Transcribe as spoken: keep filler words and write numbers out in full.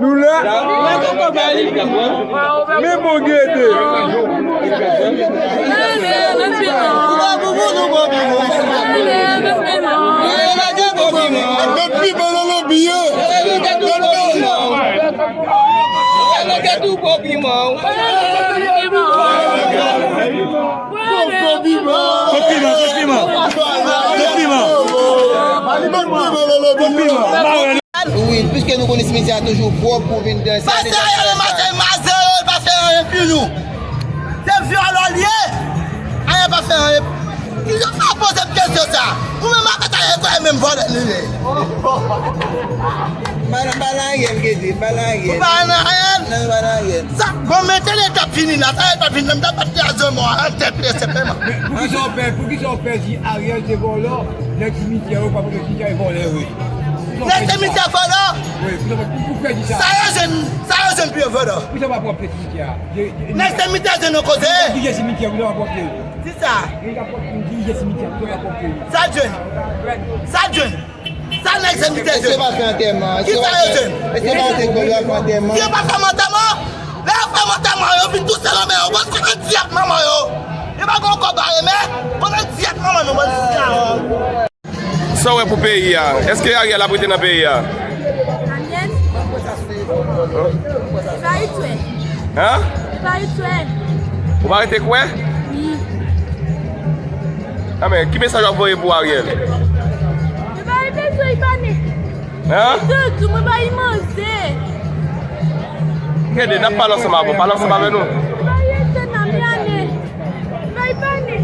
Nou la. Men bon gete. Met piman nan lanbi yo. Met piman. Kot piman, kot piman. Kot piman. Kot piman. Wi, piske nou konnen simetyè a toujou pwòp pou vin danse. Pastè Ariel Maze, maze yo, li pa fè anyen pou nou. Se vyolè l ye. Ariel pa fè anyen. Kijan w fè poze m kesyon sa? Ou menm avèk Ariel, kwè menm vòlè nou ye. Ba nan, ba nan Ariel, gede, ba nan Ariel. Ou ba nan Ariel? Non, ba nan Ariel. Sa, bon, men tele t ap vini la, sa t ap vini la, m t ap bat li a zon mò an tèt li, senpleman. Men, poukisa w pè, poukisa w pè di Ariel se vòlò, nèg simityè yo pa pwòp, simityè yo vòlò, wi. Nèg simityè vòlò? Wi, poukisa w pè, pou, pou pè di sa? Sa yo jwenn, sa yo jwenn pou yo vòlò? Poukisa w pa pwòp simityè a? Nèg simityè jwenn yon koze? Dirije simityè, poukisa w pa pwòp li? Di sa. Dirije simityè, poukisa w pa pwòp li? Sa jwenn? Sa jwenn? Sa nèg semityè jwenn? Èske pa fè antèman? Kisa yo jwenn? Èske pa fè antèman? Si yo pa fè m antèman, lè yo fè m antèman, yo vin touse nan men yo, bon, se nan dyèt manman yo. Yo pa gen yon kòb a remèt, bon, nan dyèt manman nou, bon, se sa. Sa w wè pou peyi a? Èske Ariel ap rete nan peyi a? Ariel? Li pa retounen. Hein? Li pa retounen. Ou pa rete kwè? Wi. Ah, men, ki mesaj w ap voye pou Ariel? Li pa rete sou li pa ne. Hein? Li tou, mwen ba li manze. Gade, n ap pale ansanm avè w. Pale ansanm avè nou. Li pa rete nan mi ane. Li pa ne.